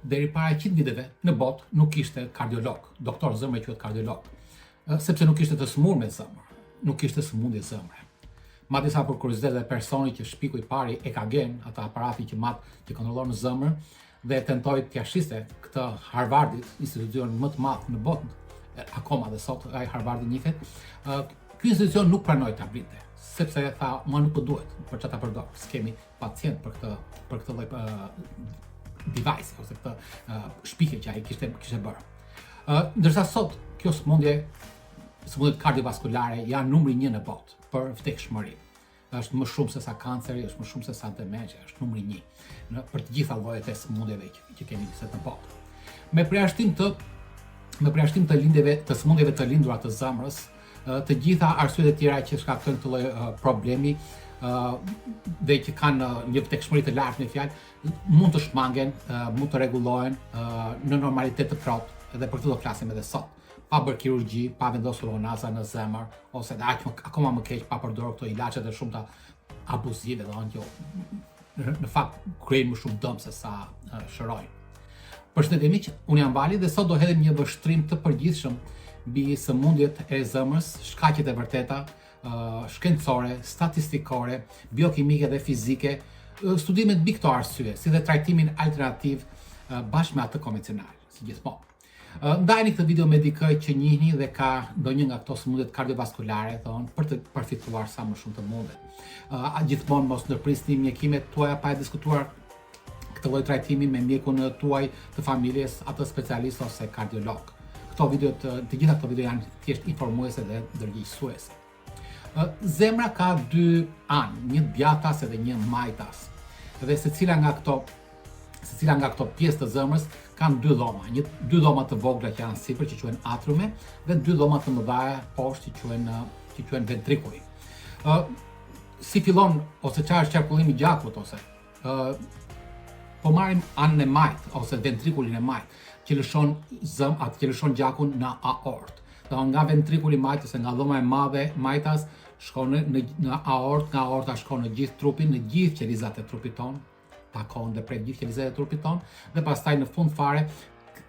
Deri para 100 viteve në botë nuk kishte kardiolog, doktor zemre quhet kardiolog, sepse nuk kishte të sëmurë me zemër, nuk kishte sëmundje zemre. Madje sa për kuriozitet dhe personi që shpiku i pari EKG-n, atë aparati që mat që kontrollon zemrën dhe tentoi t'ia shiste këtë Harvardit, institucionin më të madh në botë, akoma dhe sot ai Harvardi njihet, ky institucion nuk pranoi ta blinte, sepse tha, mua nuk po duhet, për çfarë ta përdor, s'kemi pacient për këtë për këtë lloj device ose këtë shpikje që ai kishte kishte bërë. Uh, ndërsa sot kjo sëmundje sëmundjet kardiovaskulare janë numri 1 në botë për vdekshmëri. Është më shumë se sa kanceri, është më shumë se sa dementia, është numri 1 në për të gjitha llojet e sëmundjeve që, që kemi sot në botë. Me përjashtim të me përjashtim të lindjeve të sëmundjeve të lindura të zemrës, të gjitha arsyet e tjera që shkaktojnë këtë lloj problemi dhe që kanë një vdekshmëri të lartë me fjalë, mund të shmangen, mund të rregullohen në normalitet të plotë dhe për këtë do flasim edhe sot. Pa bërë kirurgji, pa vendosur unaza në zemër ose edhe aq më, akoma më keq pa përdorur këto ilaçet e shumta abuzive, domethënë që në fakt krijojnë më shumë dëm se sa shërojnë. Përshëndetje miq, unë jam Vali dhe sot do hedhim një vështrim të përgjithshëm mbi sëmundjet e zemrës, shkaqet e vërteta, shkencore, statistikore, biokimike dhe fizike, studimet mbi këto arsye, si dhe trajtimin alternativ bashkë me atë konvencional, si gjithmonë. Ndajeni këtë video me dikë që njihni dhe ka ndonjë nga këto sëmundjet kardiovaskulare, thonë, për të përfituar sa më shumë të mundet. Gjithmonë mos ndërprisni mjekimet tuaja pa e diskutuar këtë lloj trajtimi me mjekun tuaj të familjes, atë specialist ose kardiolog. Këto video të, të gjitha këto video janë thjesht informuese dhe ndërgjegjësuese. Zemra ka dy anë, një djathtas edhe një majtas. Dhe secila nga këto secila nga këto pjesë të zemrës kanë dy dhoma, një dy dhoma të vogla që janë sipër që quhen atriume dhe dy dhoma të mëdha poshtë që quhen që quhen ventrikuj. Ë si fillon ose çfarë është qarkullimi i gjakut ose po marrim anën e majtë ose ventrikulin e majtë që lëshon zëm atë që lëshon gjakun në aort. Do nga ventrikuli i majtë ose nga dhoma e madhe majtas shkon në në, në aort, nga aorta shkon në gjithë trupin, në gjithë qelizat e trupit tonë, takon dhe prek gjithë qelizat e trupit tonë dhe pastaj në fund fare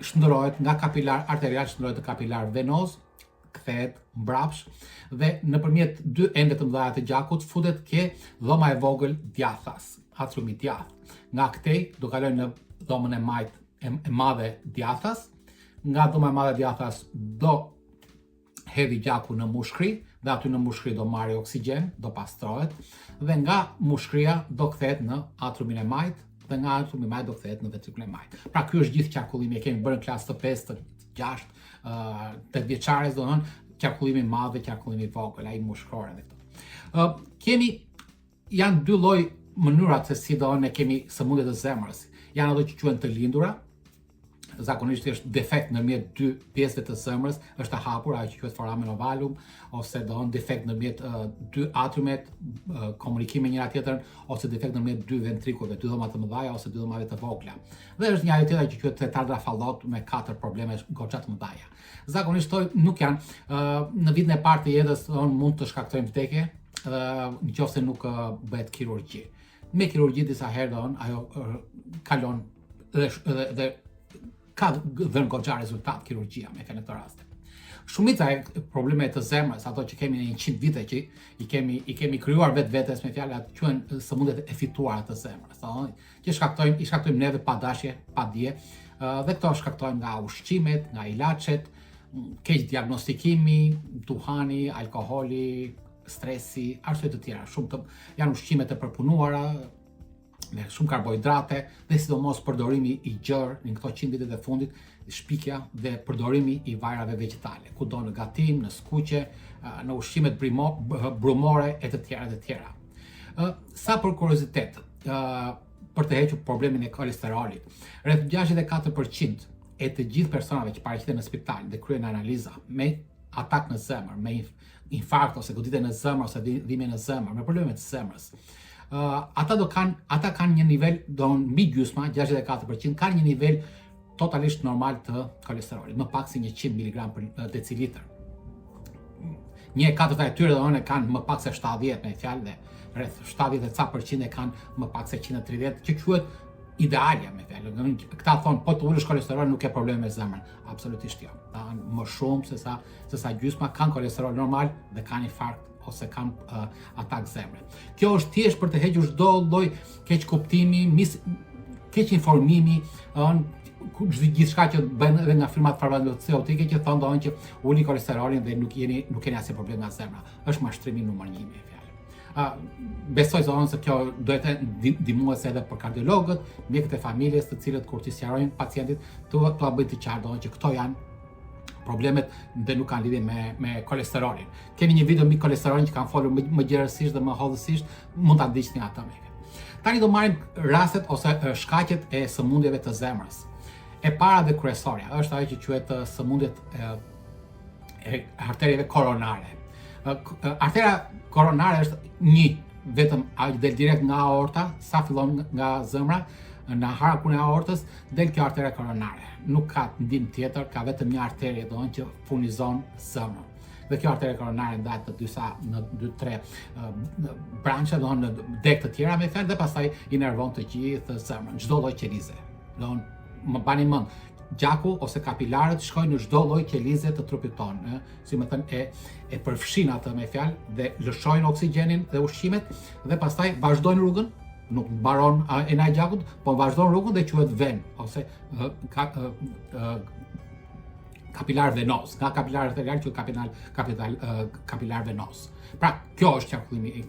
shndërrohet nga kapilar arterial shndërrohet në kapilar venoz kthehet mbrapsh dhe nëpërmjet dy enëve të mëdha të gjakut futet ke dhoma e vogël djathtas, atriumi i djathtë. Nga këtej do kalojë në dhomën e majtë e, e madhe djathtas, nga dhoma e madhe djathtas do hedhi gjaku në mushkri dhe aty në mushkri do marrë oksigjen, do pastrohet dhe nga mushkria do kthehet në atriumin e majtë dhe nga atriumi i majtë do kthehet në ventrikulin e majtë. Pra ky është gjithë qarkullimi, e kemi bërë në klasë të 5, të 6, 8 vjeçares, do të thonë qarkullimi i madh dhe qarkullimi i vogël, ai mushkëror edhe këto. Ë kemi janë dy lloj mënyrat se si do ne kemi sëmundje të zemrës. Janë ato që quhen të lindura, zakonisht është defekt ndërmjet dy pjesëve të zemrës, është e hapur ajo që quhet foramen ovalum ose do të defekt ndërmjet uh, dy atriumet, uh, komunikim me njëra tjetrën ose defekt ndërmjet dy ventrikujve, dy dhoma të mëdha ose dy dhomave të vogla. Dhe është një ajo tjetra që quhet tetrada Fallot me katër probleme goxha të mëdha. Zakonisht këto nuk janë uh, në vitin e parë të jetës thonë mund të shkaktojnë vdekje, uh, në qoftë se nuk uh, bëhet kirurgji. Me kirurgji disa herë do ajo uh, kalon dhe dhe, dhe ka dhënë goxha rezultat kirurgjia me fjalë në këto raste. Shumica e problemeve të zemrës, ato që kemi në 100 vite që i kemi i kemi krijuar vetvetes me fjalë ato quhen sëmundjet e fituara të zemrës, thonë, që shkaktojnë i shkaktojmë neve pa dashje, pa dije, dhe këto shkaktojnë nga ushqimet, nga ilaçet, keq diagnostikimi, duhani, alkoholi, stresi, arsye të tjera, shumë të janë ushqimet e përpunuara, me shumë karbohidrate dhe sidomos përdorimi i gjerë në këto 100 vitet e fundit, shpikja dhe përdorimi i vajrave vegjetale, kudo në gatim, në skuqje, në ushqimet brimo, brumore e të tjera e të tjera. Sa për kuriozitet, për të hequr problemin e kolesterolit, rreth 64% e të gjithë personave që paraqiten në spital dhe kryejnë analiza me atak në zemër, me infarkt ose goditje në zemër ose dhimbje në zemër, me probleme të zemrës. Uh, ata do kanë ata kanë një nivel do mbi gjysma, 64% kanë një nivel totalisht normal të kolesterolit, më pak se 100 mg për decilitër. Një e katërta e tyre do e kanë më pak se 70 me fjalë dhe rreth 70 e ca përqind e kanë më pak se 130, që quhet idealja me fjalë. Këta thonë po të ulësh kolesterolin nuk ke probleme me zemrën. Absolutisht jo. Ta, më shumë se sa se sa gjysma kanë kolesterol normal dhe kanë infarkt ose kanë uh, atak zemre. Kjo është thjesht për të hequr çdo lloj keqkuptimi, mis keqinformimi, ëh, gjithçka që bën edhe nga firmat farmaceutike që thonë domethënë që uli kolesterolin dhe nuk jeni nuk keni asnjë problem nga zemra. Është mashtrimi numër 1 me fjalë. Uh, besoj domethënë se kjo do të jetë ndihmuese edhe për kardiologët, mjekët e familjes, të cilët kur t'i sqarojnë pacientit, t'ua t'ua bëjnë të qartë domethënë që këto janë problemet dhe nuk kanë lidhje me me kolesterolin. Kemi një video mbi kolesterolin që kam folur më, më gjerësisht dhe më hollësisht, mund ta ndiqni atë me. Tani do marrim rastet ose shkaqet e sëmundjeve të zemrës. E para dhe kryesorja është ajo që quhet sëmundjet e, e arterieve koronare. Arteria koronare është një vetëm ajo del direkt nga aorta, sa fillon nga zemra, në harkun e aortës del kjo arteria koronare. Nuk ka ndihmë tjetër, ka vetëm një arterie domethënë që furnizon zemrën. Dhe kjo arteria koronare ndahet në dysa në 2-3 branche, domethënë në degë të tjera me fjalë dhe pastaj inervon të gjithë zemrën, çdo lloj qelize. Domethënë më bani mend, gjaku ose kapilarët shkojnë në çdo lloj qelize të trupit tonë, ë, si më thënë e e përfshin atë me fjalë dhe lëshojnë oksigjenin dhe ushqimet dhe pastaj vazhdojnë rrugën, nuk mbaron ena e gjakut, po vazhdon rrugën dhe quhet ven ose ë, ka, ë, ë, kapilar venoz, nga kapilar arterial quhet kapilar kapilar kapilar venoz. Pra, kjo është qarkullimi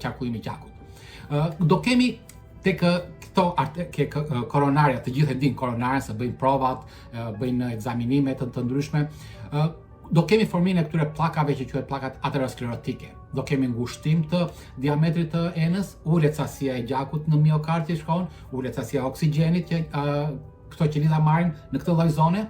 qarkullimi i gjakut. Ë do kemi tek këto arte, ke koronarja, të gjithë e dinë koronarja se bëjnë provat, bëjnë ekzaminime të, të ndryshme. Ë do kemi formimin e këtyre pllakave që quhet pllakat aterosklerotike. Do kemi ngushtim të diametrit të enës, ulet sasia e gjakut në miokard që shkon, ulet sasia e oksigjenit që uh, këto qeliza marrin në këtë lloj zone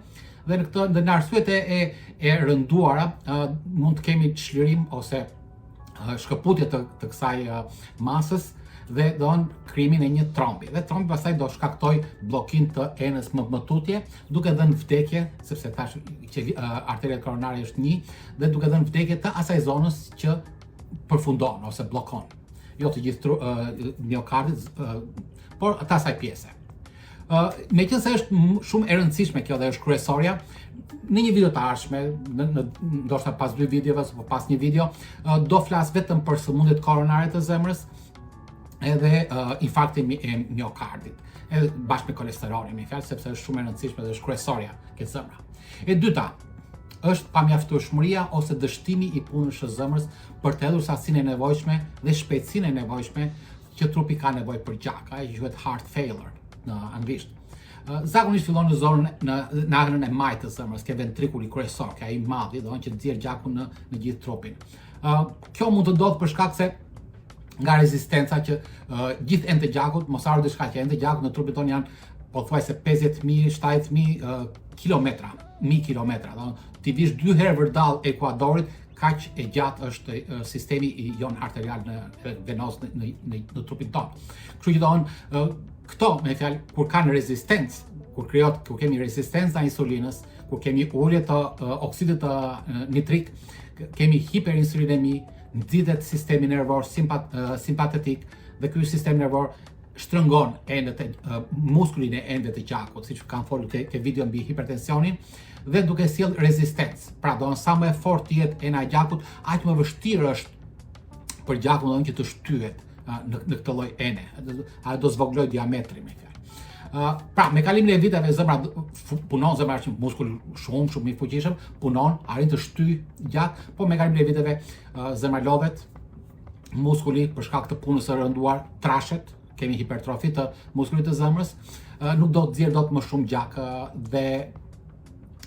dhe në këtë dhe në arsyet e e, e rënduara uh, mund të kemi çlirim ose uh, shkëputje të, të kësaj uh, masës dhe don krijimin e një trombi. Dhe trombi pastaj do shkaktoj bllokim të enës më më tutje, duke dhënë vdekje, sepse thash që uh, arteria koronare është një dhe duke dhënë vdekje të asaj zonës që përfundon ose bllokon. Jo të gjithë tru, uh, miokardit, uh, por të asaj pjese. Uh, meqenëse është shumë e rëndësishme kjo dhe është kryesorja, në një video të ardhshme, në, në ndoshta pas dy videove apo pas një video, uh, do flas vetëm për sëmundjet koronare të zemrës, edhe uh, infarktin e miokardit, edhe bashkë me kolesterolin, me fjalë sepse është shumë e rëndësishme dhe është kryesorja ke zemra. E dyta, është pamjaftueshmëria ose dështimi i punës së zemrës për të hedhur sasinë e nevojshme dhe shpejtësinë e nevojshme që trupi ka nevojë për gjak, ajo që quhet heart failure në anglisht. Zakonisht fillon në zonën në në anën e majtë të zemrës, ke ventrikuli kryesor, ke ai i madhi, domethënë që nxjerr gjakun në në gjithë trupin. Ë kjo mund të ndodhë për shkak se nga rezistenca që uh, gjithë enët e gjakut, mos harro diçka që enët e gjakut në trupin tonë janë pothuajse 50.000, 70.000 uh, kilometra, mijë kilometra, domethënë ti vish dy herë vërdall ekuatorit, kaq e gjatë është sistemi i jon arterial në venoz në në në, në trupin tonë. Kështu që domethënë këto me fjalë kur kanë rezistencë, kur krijohet kur kemi rezistencë ndaj insulinës, kur kemi ulje të oksidit të nitrik, kemi hiperinsulinemi, nxitet sistemi nervor simpat, simpatetik dhe ky sistem nervor shtrëngon enët e muskulin e enëve të gjakut, siç kam folur te, te video mbi hipertensionin, dhe duke sjell rezistencë. Pra, do sa më e fortë të jetë ena e gjakut, aq më vështirë është për gjakun do që të shtyhet në në këtë lloj ene. Ajo do zvogloj diametrin me fjalë. Uh, pra, me kalimin e viteve zemra punon, zemra është një muskull shumë shumë i fuqishëm, punon, arrin të shtyj gjak, po me kalimin e viteve uh, zemra lodhet, muskuli për shkak të punës së rënduar trashet, kemi hipertrofi të muskulit të zemrës, nuk do të nxjerr dot më shumë gjak dhe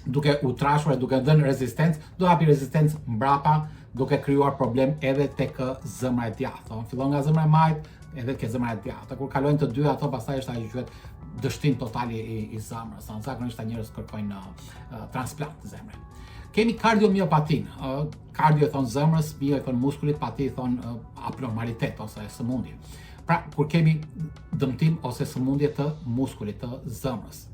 duke u trashur e duke dhënë rezistencë, do hapi rezistencë mbrapa, duke krijuar problem edhe tek zemra e djathtë. Fillon nga zemra e majtë, edhe ke zemra e djathtë. Kur kalojnë të dy ato, pastaj është ajo që quhet dështim total i, i zemrës. Zakonisht ata njerëz kërkojnë uh, transplant zemre. Kemi kardiomiopatin. Uh, kardio i thon zemrës, mio i thon muskulit, pati i thon uh, abnormalitet ose sëmundje. Pra, kur kemi dëmtim ose sëmundje të muskulit të zemrës.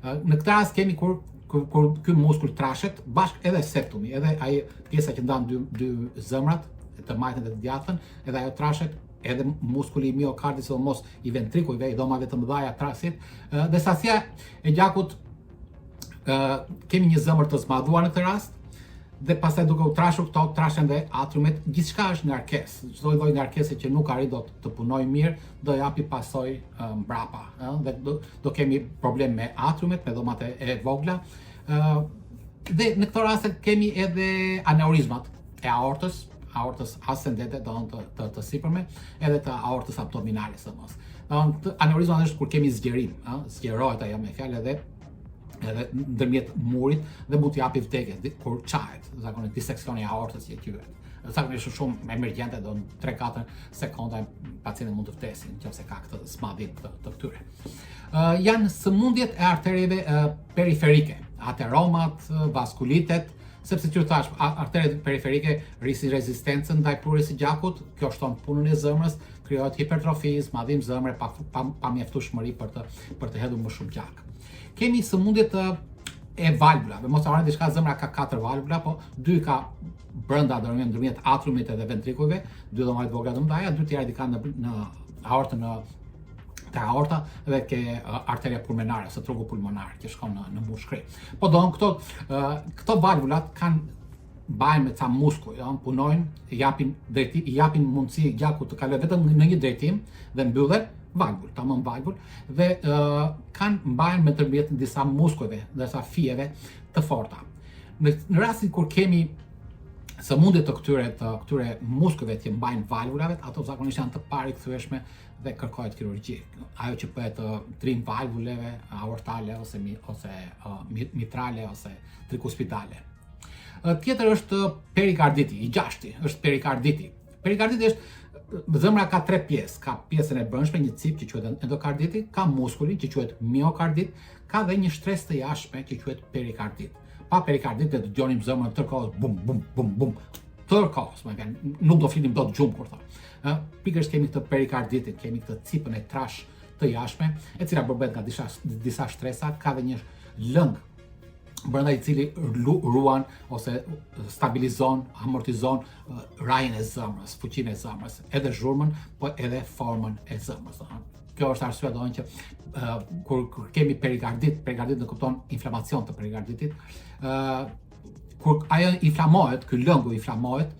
Në këtë rast kemi kur kur, kur ky muskull trashet, bashkë edhe septumi, edhe ai pjesa që ndan dy dy zemrat, të majtën dhe të djathtën, edhe ajo trashet. edhe muskuli i miokardit, sidomos i ventrikujve, i dhomave të mëdha trasit, dhe sasia e gjakut kemi një zemër të zmadhuar në këtë rast, dhe pastaj duke u trashur këto, trashen dhe atriumet, gjithçka është ngarkesë. Çdo lloj ngarkese që nuk arrin dot të punojë mirë, do japi pasojë mbrapa, ëh, dhe do, do kemi problem me atriumet, me dhomat e, e vogla. ë Dhe në këto raste kemi edhe aneurizmat e aortës, aortës ascendente, do të, të, të sipërme, edhe të aortës abdominale, sidomos. Do të aneurizmat është kur kemi zgjerim, ëh, zgjerohet ajo me fjalë edhe edhe ndërmjet murit dhe mund të japi vdekje kur çahet, zakonisht diseksioni i aortës që quhet. Zakonisht është shumë emergjente, do në 3-4 sekonda pacientët mund të vdesin nëse ka këtë zmadhim të, të këtyre. Uh, janë sëmundjet e arterieve uh, periferike, ateromat, vaskulitet, sepse që thash, arteriet periferike rrisin rezistencën ndaj prurjes së gjakut, kjo shton punën e zemrës, krijohet hipertrofi, zmadhim zemre pa pa, pa mjaftueshmëri për të për të hedhur më shumë gjak. Kemi sëmundje të e valvulave, mos harroni diçka, zemra ka katër valvula, po dy ka brenda ndërmjet ndërmjet atriumit edhe ventrikujve, dy dhoma të vogla të mëdha, dy tjera i ka në në aortë në te aorta dhe ke arteria pulmonare ose trungu pulmonar që shkon në në mushkëri. Po do këto këto valvulat kanë mbahen me ca muskuj, jo, punojnë, japin drejtim, i japin mundësi gjakut të kalojë vetëm në një drejtim dhe mbyllet valvul, tamam valvul dhe uh, kanë mbahen me ndërmjet disa muskujve, disa fijeve të forta. Në, në rastin kur kemi sëmundje të këtyre të këtyre muskujve që mbajnë valvulave, ato zakonisht janë të parikthyeshme dhe kërkohet kirurgji. Ajo që bëhet ndërrim valvuleve aortale ose mi, ose uh, mitrale ose trikuspidale. Tjetër është perikarditi, i gjashti është perikarditi. Perikarditi është zemra ka tre pjesë, ka pjesën e brendshme, një cipë që quhet endokarditi, ka muskulin që quhet miokardit, ka dhe një shtresë të jashtme që quhet perikardit. Pa perikardit do të dëgjonim zemrën tërë kohës bum bum bum bum tërë kohës, më vjen, nuk do flinim dot gjumë kur thonë. Ë, pikërisht kemi këtë perikarditin, kemi këtë cipën e trashë të jashtme, e cila përbëhet nga disa disa shtresa, ka dhe një lëng brenda i cili ruan ose stabilizon, amortizon rrahjen e zemrës, fuqinë e zemrës, edhe zhurmën, po edhe formën e zemrës. Kjo është arsyeja domethënë që uh, kur, kur kemi perikardit, perikardit nënkupton inflamacion të perikarditit, uh, kur ajo inflamohet, ky lëngu inflamohet,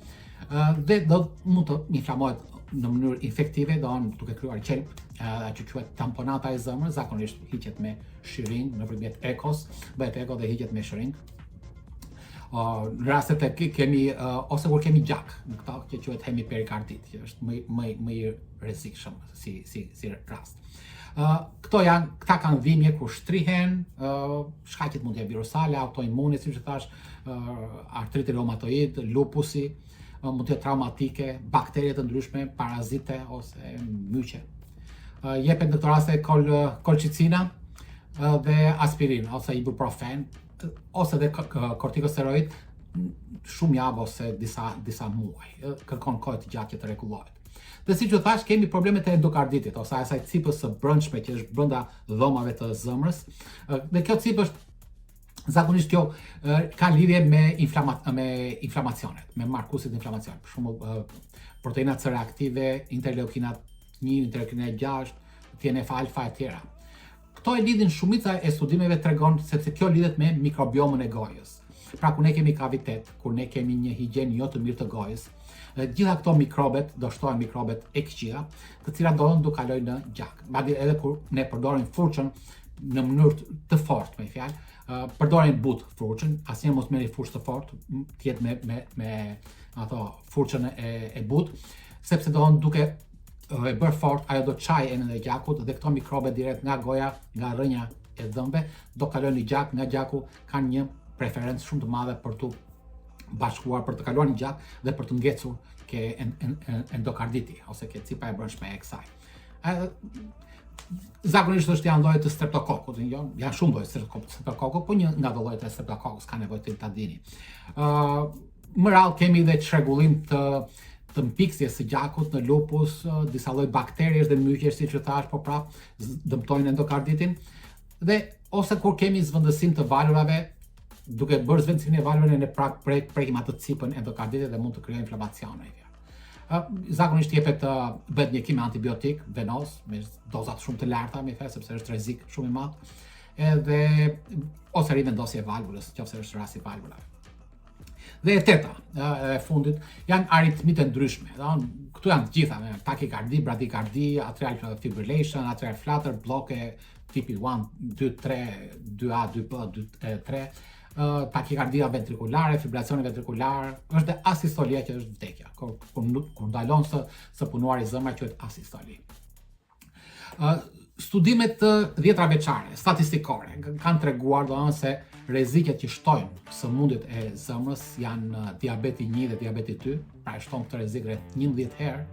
uh, dhe do mund të inflamohet në mënyrë infektive, do duke krijuar qelb, uh, që quhet tamponata e zemrës, zakonisht hiqet me shiring nëpërmjet ekos, bëhet eko dhe hiqet me shiring. Uh, në rastet e kemi uh, ose kur kemi gjak, në këto që quhet hemiperikardit, që është më më më i rrezikshëm si si si rast. Uh, këto janë, këta kanë dhimbje kur shtrihen, uh, shkaqet mund të jenë virusale, autoimune, siç e thash, uh, artriti reumatoid, lupusi, uh, mund të jetë traumatike, bakterie të ndryshme, parazite ose myqe. Uh, jepet në këto raste kol, kolçicina uh, dhe aspirin ose ibuprofen ose dhe kortikosteroid shumë javë ose disa disa muaj. Kërkon kohë të gjatë që të rregullohet. Dhe siç ju thash, kemi problemet e endokarditit ose asaj cipës së brendshme që është brenda dhomave të zemrës. Dhe kjo cipë është zakonisht kjo ka lidhje me inflama me inflamacionet, me markuesit inflamacion. Për shembull, proteinat C reaktive, interleukinat 1, interleukina 6, TNF alfa e tjera. Këto e lidhin shumica e studimeve tregon sepse kjo lidhet me mikrobiomën e gojës. Pra kur ne kemi kavitet, kur ne kemi një higienë jo të mirë të gojës, dhe gjitha këto mikrobet, do shtohen mikrobet e këqija, të cilat do do kalojnë në gjak. Madje edhe kur ne përdorim furçën në mënyrë të fortë, me fjalë, përdorim butë furçën, asnjëherë mos merrni furçë të fortë, të jetë me me me ato furçën e e butë, sepse do duke e bërë fort, ajo do çajë enën e gjakut dhe këto mikrobe direkt nga goja, nga rrënja e dhëmbëve, do kalojnë në gjak, nga gjaku kanë një preferencë shumë të madhe për t'u bashkuar, për të kaluar në gjak dhe për të ngecur ke endokarditi ose ke cipa e brendshme e kësaj. Ë zakonisht është janë lloje të streptokokut, jo, janë shumë lloje të streptokokut, po një nga ato llojet e streptokokut ka nevojë të ta dini. Ë më rrallë kemi dhe çrregullim të të mpiksjes së gjakut në lupus, disa lloj bakteriesh dhe myqesh, siç e thash, po prap dëmtojnë endokarditin. Dhe ose kur kemi zvendësim të valvulave, duke bërë zvendësimin e valvulave ne prap prek prekim atë cipën endokarditit dhe mund të krijojë inflamacion ai. Zakonisht jepet bëhet mjekim me antibiotik venoz, me doza shumë të larta, me fjalë sepse është rrezik shumë i madh. Edhe ose rivendosje e valvulës, nëse është rasti i valvulave. Dhe e teta, e fundit, janë aritmitë e ndryshme. Do, këtu janë të gjitha, takikardi, bradikardi, atrial fibrillation, atrial flutter, blloke tipi 1, 2, 3, 2A, 2B, 2, 3, takikardia ventrikulare, fibrilacioni ventrikular, është dhe asistolia që është vdekja. Kur, kur, kur ndalon së, së punuari zemra quhet asistoli. Studimet dhjetra vjeçare, statistikore, kanë treguar do se rreziqet që shtojnë sëmundjet e zemrës janë diabeti 1 dhe diabeti 2, pra e shton këtë rrezik rreth 11 herë.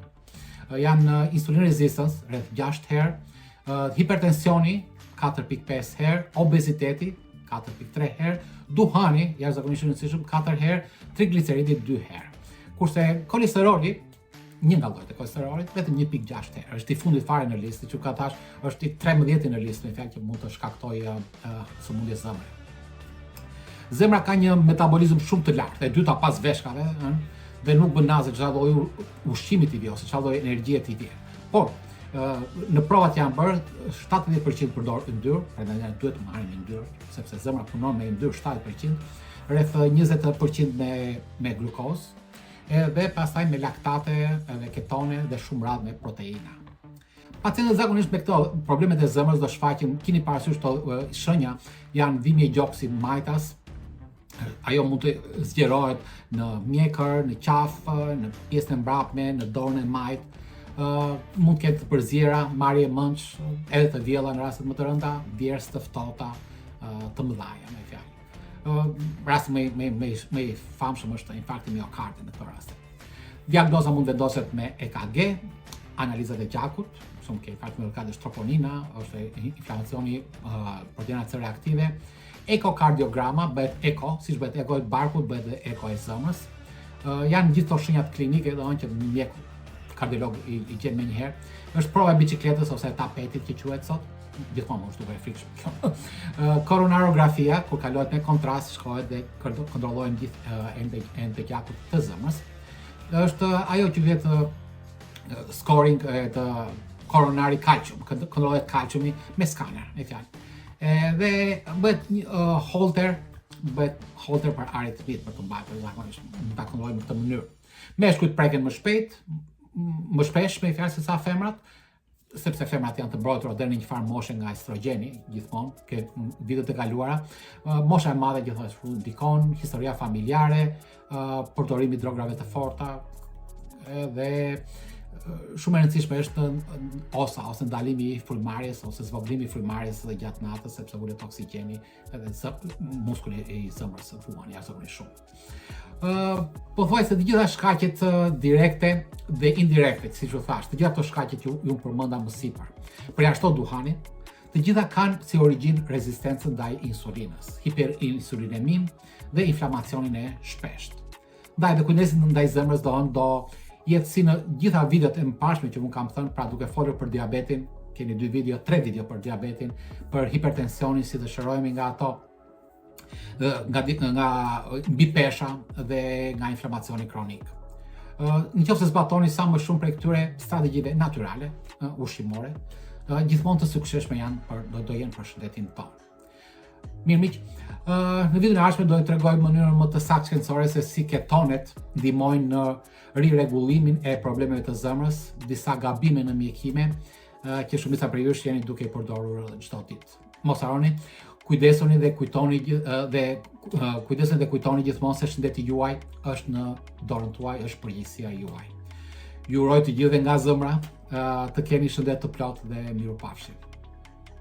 Janë insulin resistance rreth 6 herë, hipertensioni 4.5 herë, obeziteti 4.3 herë, duhani, jashtëzakonisht i rëndësishëm 4 herë, trigliceridi 2 herë. Kurse kolesteroli një nga llojet e kolesterolit vetëm 1.6 herë. Është i fundit fare në listë, që ka thash, është i 13 në listë, me fjalë që mund të shkaktojë uh, sëmundje zemre. Zemra ka një metabolizëm shumë të lartë, e dyta pas veshkave, ëh, dhe nuk bën naze çfarë lloj ushqimi ti vjen ose çfarë lloj energjie ti vjen. Por, në provat që janë bërë, 70% përdor yndyrë, prandaj ne duhet të marrim yndyrë, sepse zemra punon me yndyrë 70%, rreth 20% me me glukozë, edhe pastaj me laktate, edhe ketone dhe shumë rrallë me proteina. Pacientët zakonisht me këto problemet e zemrës do shfaqin, kini parasysh këto shenja, janë dhimbje gjoksi majtas, ajo mund të zgjerohet në mjekër, në qafë, në pjesën e mbrapme, në dorën e majtë, uh, mund të ketë të përziera, marrje mendsh, edhe të vjella në rastet më të rënda, djersë të ftohta, uh, të mëdha, me fjalë. Uh, rasti më më më më i famshëm është infarkti miokardit në këto raste. Diagnoza mund vendoset me EKG, analizat e gjakut, shumë ke infarkti miokardit është troponina, ose inflamacioni uh, proteina C reaktive, ekokardiograma, bëhet eko, siç bëhet eko e barkut, bëhet edhe eko e zemrës. Uh, janë gjithë këto shenjat klinike, do që mjeku kardiolog i, i gjen menjëherë. Është prova e biçikletës ose e tapetit që quhet sot gjithmonë më është duke e frikshme kjo. Koronarografia, kur kalohet me kontrast, shkohet dhe kontrollohen gjithë enët enët e gjakut të zemrës. Është ajo që vjet scoring të coronary calcium, kontrollohet kalciumi me skaner, me fjalë. Dhe bëhet një uh, holter, bëhet holter për aritmit për të mbajtur zakonisht, mund ta kontrollojmë në këtë mënyrë. Meshkujt preken më shpejt, më shpesh me fjalë se sa femrat, sepse femrat janë të mbrojtura deri në një farë moshe nga estrogjeni, gjithmonë, ke vitet e kaluara. Mosha e madhe gjithashtu ndikon, historia familjare, përdorimi i drograve të forta, edhe shumë e rëndësishme është OSA ose ndalimi i frymëmarrjes ose zvogëlimi i frymëmarrjes edhe gjatë natës sepse ulet oksigjeni edhe zë, muskuli i zemrës vuan jashtëzakonisht shumë. Ë uh, pothuajse të gjitha shkaqet direkte dhe indirekte, siç u thash, të gjitha këto shkaqe që ju përmenda më sipër. Përjashto duhanin, të gjitha kanë si origjinë rezistencën ndaj insulinës, hiperinsulineminë dhe inflamacionin e shpeshtë. Ndaj dhe kujdesi ndaj zemrës do do jetë si në gjitha videot e mëparshme që unë kam thënë, pra duke folur për diabetin, keni dy video, tre video për diabetin, për hipertensionin, si të shërohemi nga ato, nga nga mbipesha dhe nga inflamacioni kronik. Në qoftë se zbatoni sa më shumë prej këtyre strategjive natyrale, ushqimore, gjithmonë të suksesshme janë për do do jenë për shëndetin tonë. Mirë miq, në videon e ardhshme do të tregoj mënyrën më të saktë shkencore se si ketonet ndihmojnë në rirregullimin e problemeve të zemrës, disa gabime në mjekime që shumica prej jush jeni duke i përdorur çdo ditë. Mos harroni, kujdesuni dhe kujtoni dhe kujdesuni dhe kujtoni gjithmonë se shëndeti juaj është në dorën tuaj, është përgjegjësia juaj. Ju uroj të gjithëve nga zemra të keni shëndet të plotë dhe mirupafshim.